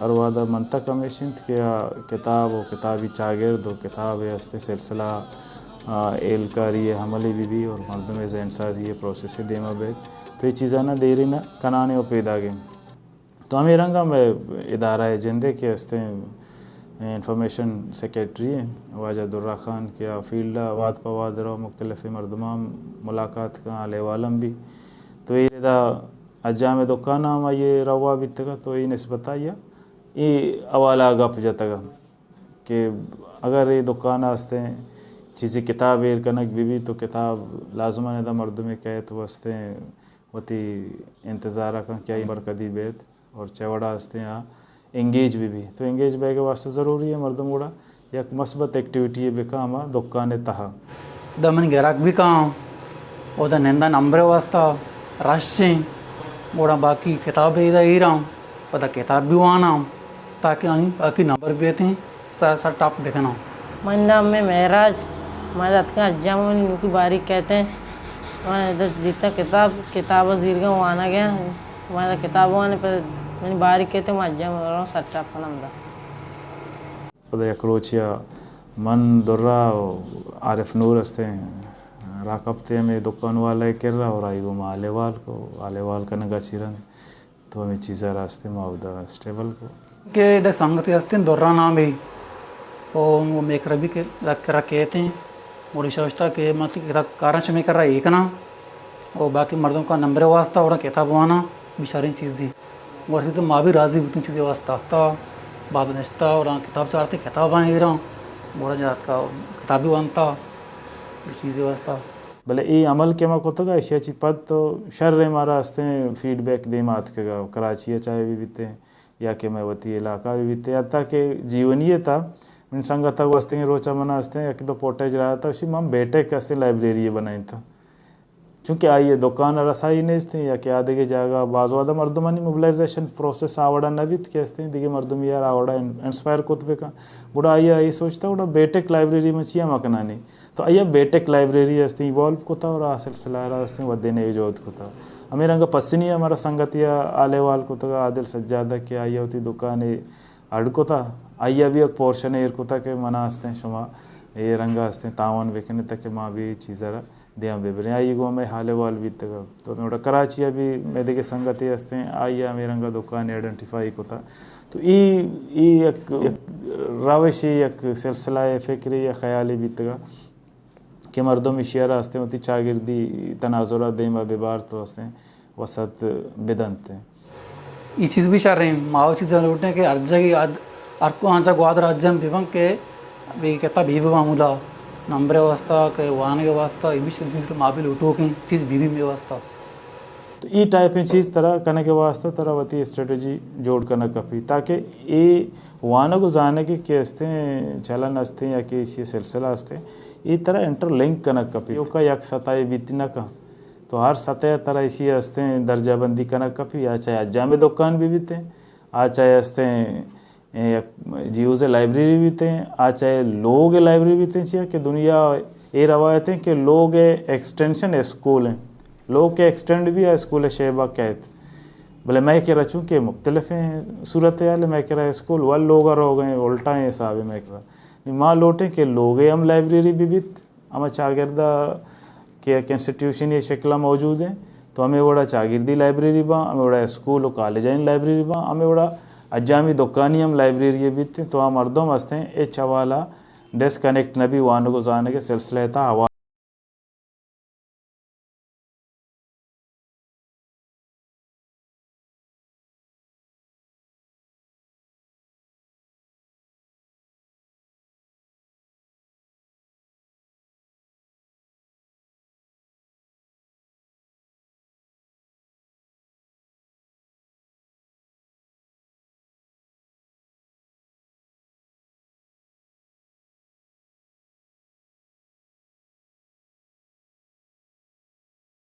ہر وہدا منطق ہمیش انت کہ آ کتاب و کتابی چاگرد و کتاب ء ہستیں سلسلہ، آ، ہیلکاری ء عملی بہ بی اور مردم ء ذہن سازی ء پروسیس ء دیما بیت، تو اے چیزانا دیرین کنانے و پیداگیں۔ تو ہمے رنگ ہم ادارہ ء جندے کہ ہستیں انفارمیشن سیکرٹری ء واجہ درا خان کہ آ فیلڈ ء واد پہ واد رو مختلف مردماں ملاقات کن، حال احوال ہم بی۔ تو اے ادا حجام ء دکان ہم آئی ء روا بیتگ ات، تو اے نسبت آئی ء اے حوالہ ء گپ جتگ ات کہ اگر اے دکان ء ہستیں چیزے کتاب ایر کنگ بہ بیت تو کتاب لازمان ادا مردمے کئیت و ہستیں وتی انتظار ء کن کہ آئی نمبر کدی بیت اور چہ وڑا ہستیں آ انگیج بہ بی۔ تو انگیج بیگ ء واسطہ ضروری ہے مردم گڑا یک مثبت ایکٹیویٹی ء بکن ہما دکان ء تہا۔ ادا منی گراک بھی کاں، اودا نندا نمبر واسطہ رش ایں، گڑا باقی کتاب ادا ایراں، پدا کتاب بھی واناں، تاکہ آنی باقی نمبر بیتیں، سر، سر ٹاپ بکناں۔ من نام میں معراج، من اتکاں حجام منی نوکی باری کہتے ہیں، من ادا جیتا کتاب، کتاب زیرگا وانا گیا، من ادا کتاب وانے پر منی باری کہتے ہیں، من حجام سر ٹاپ کنم دا۔ پدا یک روچے ء من درا و عارف نور ہستیں، راہ کپتیں ہمے دکان والا ء کرا اور آئی گوں ما حال احوال کو، حال احوال کنگ ء چی رند تو ہمے چیز ء راستیں ما اودا اسٹیبل کو۔ کہ ادا سنگتے ہستیں درا نامے، او میکر بھی کہ کرا کہتیں، اور ایشا اشتا کہ من کرا کاراں شمے کرا اے کناں، او باقی مردم کا نمبر واسطہ اور کتاب وانا بشاریں چیزی۔ گوشت تو ما بھی راضی بوتیں چیزی واسطہ۔ تا بعد نشتا اور کتاب چارتے، کتاب آئیں ایران، گوڑا جات کا کتابی وانتا چیزی واسطہ۔ بلے اے عمل کہ ما کتگا، ایشی ء چی پد تو شر ء مارا ہستیں فیڈ بیک دیم آتکگا، کراچی ء چاہے بھی بیتیں یا کہ مئے وتی علاقہ بھی بیتیں، حتیٰ کہ جیونی ء تا من سنگت ء گوستگیں روچ ء من ہستیں، یک دو پوٹیج رہا تھا، اسی من بیٹک ہستیں لائبریری ء بنائیں تھا۔ چونکہ آئی ء دکان ء رسائی نیست یا کہ آ دگہ جاگہ باز وہد ء مردمانی موبلائزیشن پروسیس آ وڑا نہ بیت کہ استیں دگہ مردم یار آ وڑا ان-، انسپائر کت بکن۔ گڑا آئی ء اے سوچتا گڑا بیٹک لائبریری من چیا مکنانی۔ تو آئی ء بیٹک لائبریری استیں ایوالو کتا اور آ سلسلہ را استیں ودین ایجاد کتا۔ ہمیں رنگ پسنی ہمارا سنگتی ء حال احوال کتگا عادل سجادہ کہ آئی ء وتی دکان ء اڈ کتا، آئی ء بھی یک پورشن ایر کتا کہ منا استیں شما اے رنگ استیں تعاون بکنے تاکہ ما بھی چیزا را دیاں بہ بریں۔ آئی گوں ہمے حال احوال بیتگ ات۔ تو ہمے وڑا کراچی ء بھی مئے دگہ سنگتے ہستیں، آئی ء ہمے رنگ ء دکانے آئیڈنٹیفائی کتا۔ تو ای، ای یک، یک روشے، یک سلسلہ ء فکرے یا خیالے بیتگ ات کہ مردم ایشی ء را ہستیں وتی چاگردی تناظر ء دیم ء ببارت و ہستیں وسعت بدنت۔ اے چیز بھی شر ہیں، ما وہ چیز لوٹیں کہ ہر جگہ اد-، ہر کو آنچا گوادر اجم ببن کہ بی کتا بی ببا مولا نمبر واسطہ کہ وانگ واسطہ، اے بھی چیز ما بھی لوٹو کہ چیز بی بی مے واسطہ۔ تو ای ٹائپ ہیں چیز ترا کنگ واسطہ ترا وتی اسٹریٹجی جوڑ کنگ کپی تاکہ اے وانگ و زانگ کہ استیں چلن استیں یا کہ ایشی سلسلہ استیں، اے ترا انٹر لنک کنگ کپی۔ اوکا یک سطح بیت نہ کن۔ تو ہر سطح ء ترا ایشی ء استیں درجہ بندی کنگ کپی، آ چاہے حجام ء دکان بہ بیتیں، آ چاہے استیں، اے، یک جیوز ء لائبریری بیتیں، آ چاہے لوگ ء لائبریری بیتیں، چیا کہ دنیا اے روایت ہیں کہ لوگ ء ایکسٹینشن اسکول ہیں، لوگ ء ایکسٹینڈ بھی آ اسکول ء شیبا کہت۔ بلے مئے کرا چونکہ مختلف ہیں صورت حال، مئے کرا اسکول ول لوگ ء روگ ہیں، الٹا ہیں حساب ہے مئے کرا۔ ما لوٹیں کہ لوگ ء ہم لائبریری بہ بیت، ہما چاگرد ء کہ یک انسٹیٹیوشنی شکل ء موجود ہیں، تو ہمے وڑا چاگردی لائبریری باں، ہمے وڑا اسکول و کالجانی لائبریری باں، ہمے وڑا حجامی دکانی ہم لائبریری بیت، تو آ مردم ہستیں ہچ حوالہ ڈسکنیکٹ نہ بی، وانگ و زانگ ء سلسلہ ء تہا